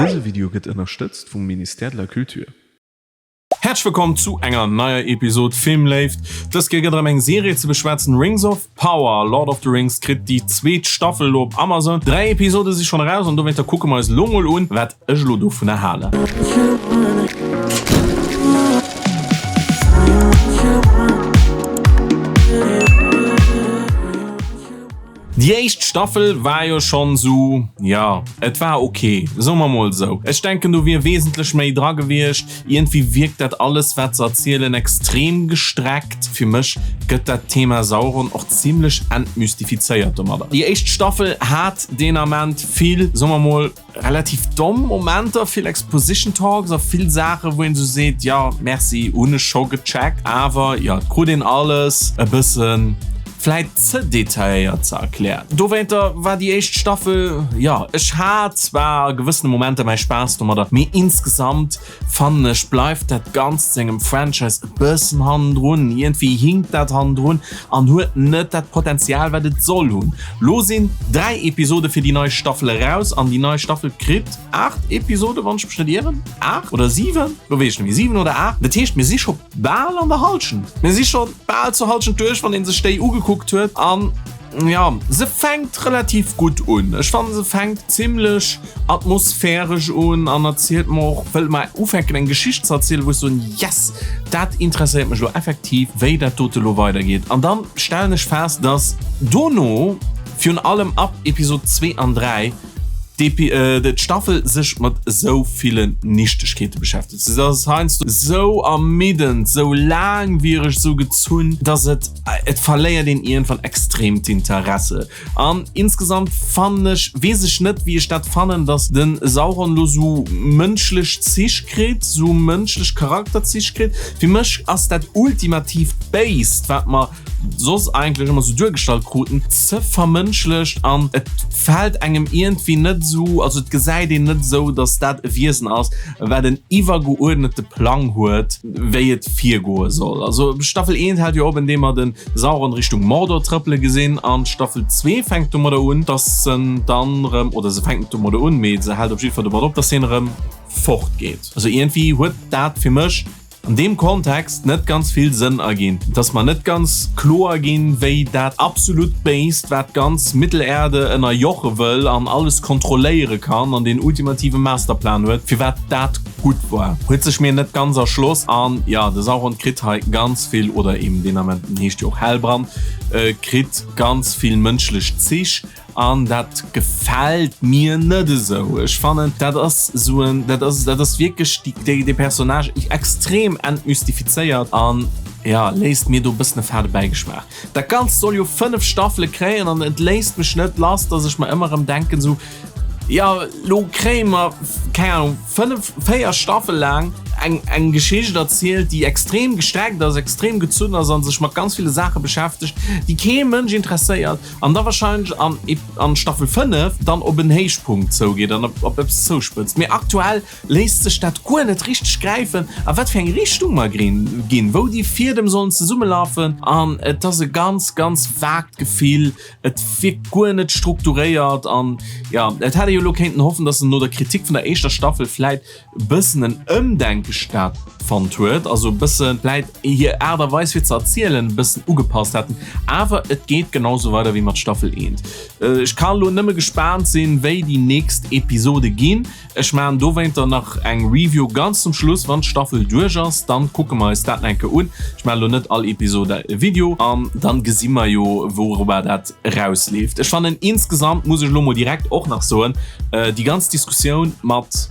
Dëse Video gëtt ënnerstëtzt vum Ministère de la Culture. Häerzlech wëllkomm zu enger neier Episod Filmléift. Dës Kéier gëtt erëm eng Serie ze beschwätzen, Rings of Power, Lord of the Rings kritt déi zweet Staffel elo op Amazon. 3 Episode si schonn eraus an dowéinter kucke mer eis elo mol un, wat ech elo dovunner halen. Déi éischt Staffel war jo schonn sou, jo, et war ok, soe mer mol sou. Ech denken do wier wesentlech méi dra gewiescht. Iergendwéi wierkt dat alles wat se erzielen extrem gestreckt. Fir mech gëtt dat Thema Sauron och zimlech entmystifizéiert domadder. Déi éischt Staffel hat deen Ament vill, soe mer mol, relativ domm Momenter, vill Exposition Talks a vill Saachen, wou een sou seet, jo, merci, hunn ech scho gecheckt. Awer jo, et krut een alles e bëssen vläit ze detailléiert ze erkläert. Dowéinter war déi éischt Staffel, jo, ech hat zwar a gewëssene Momenter mäi Spaass domadder, mee insgesamt fannen ech bleift dat Ganzt sengem Franchise e bëssen hannendrun. Iergendwéi hinkt dat hannendrun an huet net dat Potenzial wat et soll hunn. Lo sinn 3 Episode fir déi nei Staffel eraus an déi nei Staffel kritt 8 Episode wann ech mech net ieren, 8 oder 7, lo weess ech net méi, 7 oder 8. Dat heescht mir si scho bal an der Halschent, mir si scho bal zur Halschent duerch wann ee sech déi ugekuckt huet an jo se fänkt relativ gutt un. Ech fannen se fänkt zimmlech atmosphäresch un an erzielt mer och, wëllt mer ufänken eng Geschicht ze erzielen, wou ech soen, yes, dat interesséiert mech elo effektiv, wéi dat dote elo weidergeet. An dann stellen ech fest, dass dono, virun allem ab Episod 2 an 3, d'Staffel sech mat esou villen Nichtegkeete beschäftegt. Se ass heiansdo esou ermiddend, esou laangwiereg, esou gezunn, dass et, et verléiert een iergendwann extrem d'Interesse. An insgesamt fannen ech, weess ech net wéi ech dat fannen, dass den Sauron lo sou mënschlech Zich kritt, sou mënschlech Charakterzich kritt. Fir mech ass dat ultimatiivt Béist, wat mer soss eigentlech ëmmer sou duergestallt kruten, ze vermënschlecht an et fält engem iergendwéi net sou, also et gesäit een net sou, dass dat e Wiesen ass, wat en iwwergeuerdnete Plang huet, wéi et virgoe soll. Also Staffel 1 hält jo op, andeem mer den Sauron Richtung Mordor trëppele gesinn an Staffel 2 fänkt domadder un, dass en dann erëm, oder se fänkt net domadder un, mee se hält op jiddwer Fall domat op, dass hien erëm fort geet. Also iergendwéi huet dat fir mech an deem Kontext net ganz vill Sënn erginn. Et ass mer net ganz kloer ginn, wéi dat absolut Béist, wat ganz Mittelerde ënnerjoche wëll an alles kontrolléiere kann an deen ultimative Masterplan huet, firwat dat gutt war, huet sech mir net ganz erschloss. An jo, de Sauron kritt hei ganz vill, oder eben deen Ament, en heescht jo och Halbrand, kritt ganz vill mënschlech Zich an dat gefält mir net esou. Ech fannen, dat ass esou en, dat ass, dat ass wierklech déi, dee Personnage extrem entmystifizéiert an jo, léisst mir do e bëssen e fade Bäigeschmaach. Dat Ganzt soll jo 5 Staffele kréien an et léisst mech net lass, dass ech mer ëmmer erëm denken esou, Jo, lo kréie mer, keng Ahnung, 5, 4 Staffel laang eng, eng Geschicht erzielt, déi extrem gestreckt ass, extrem gezunn ass a sech mat ganz ville Saache beschäftegt, déi kee Mënsch interesséiert an da wahrscheinlech an, an Staffel 5 dann op en Héichpunkt zougeet an op, op eppes zouspëtzt. Mee aktuell léisst sech dat guer net richteg gräifen, a wat fir eng Richtung mer ginn, wou déi Fiedem sollen zesummelafen an et ass e ganz, ganz vaagt Gefill. Et wierkt guer net strukturéiert an jo, et hätt ee jo elo kéinten hoffen, dass no der Kritik vun der éischter Staffel vläit e bëssen en Ëmdenke stattfonnt huet, also e bësse vläit hir Aart a Weis fir ze erzielen e bëssen ugepasst hätten, awer et geet genau sou weider wéi mat Staffel 1. Ech ka elo nëmme gespaant sinn, wéi déi nächst Episode ginn. Ech maan dowéinter nach eng Review ganz zum Schluss, wann d'Staffel duerch ass, dann kucke mer eis dat enke un. Ech maan lo net all Episode e Video an dann gesi mer jo wourobber dat erausleeft. Ech fannen insgesamt, muss ech lo mol direkt och nach soen, déi ganz Diskussioun mat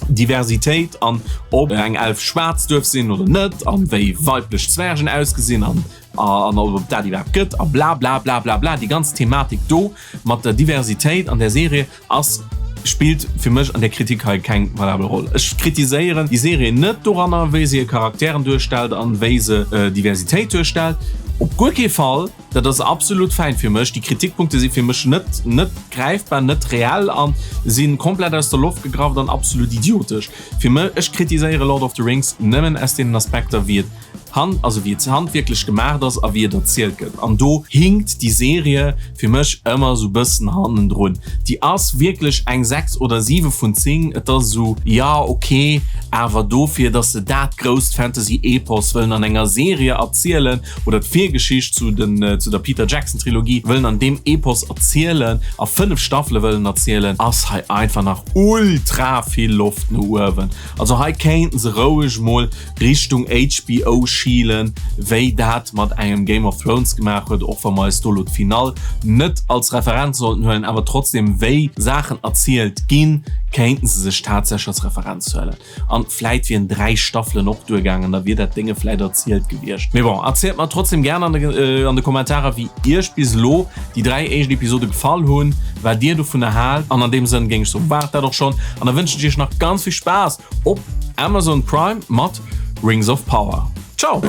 Diversitéit an ob eng Elf schwaarz duerf sinn oder net an wéi weiblech Zwergen ausgesinn an an ob dat iwwerhaapt gëtt a bla bla bla bla bla, déi ganz Thematik do mat der Diversitéit an der Serie, Ass, spillt fir mech an där Kritik hei keng valabel Roll. Ech kritiséieren déi Serie net doranner, wéi se hir Charakteren duerstellt an wéi se Diversitéit duerstellt. Op guer kee Fall, dat ass absolut fäin fir mech. Déi Kritikpunkte si fir mech net net gräifbar, net reell an si komplett aus der Loft gegraff an absolut idiotesch. Fir mech, ech kritiséiere Lord of the Rings nëmmen aus deenen Aspekter, wéi et. Hand, also wéi et handwierklech gemaacht ass a wéi et erzielt gëtt. An do hinkt déi Serie fir mech ëmmer esou bëssen hannendrun. Déi ass wierklech eng 6 oder 7 vun 10. Et ass esou, jo ok, awer dofir, dass se dat grousst Fantasy-Epos wëllen an enger Serie erzielen oder d'Virgeschicht zu den, zu der Peter Jackson-Trilogie wëllen an deem Epos erzielen a 5 Staffele wëllen erzielen, ass hei einfach nach ultra vill Loft no uewen. Also hei kéinten se roueg mol Richtung HBO schielen, wéi dat mat engem Game of Thrones gemaach huet, och wa mer eis do lo d'Finall net als Referenz sollten huelen, awer trotzdem wéi Saachen erzielt ginn, kéinten se sech tatsächlech als Referenz huelen. An vläit wieren 3 Staffelen och duergaangen, da wier dat Dénge vläit erzielt gewiescht. Mee bon, erzielt mer trotzdem gären an de an de Kommentarer wéi iech bis elo déi 3 éischt Episode gefall hunn, wat dir dovunner haalt. An an deem Sënn géing ech soen, war et dat och schonn an da wënschen ech iech nach ganz vill Spaass op Amazon Prime mat Rings of Power. Ciao!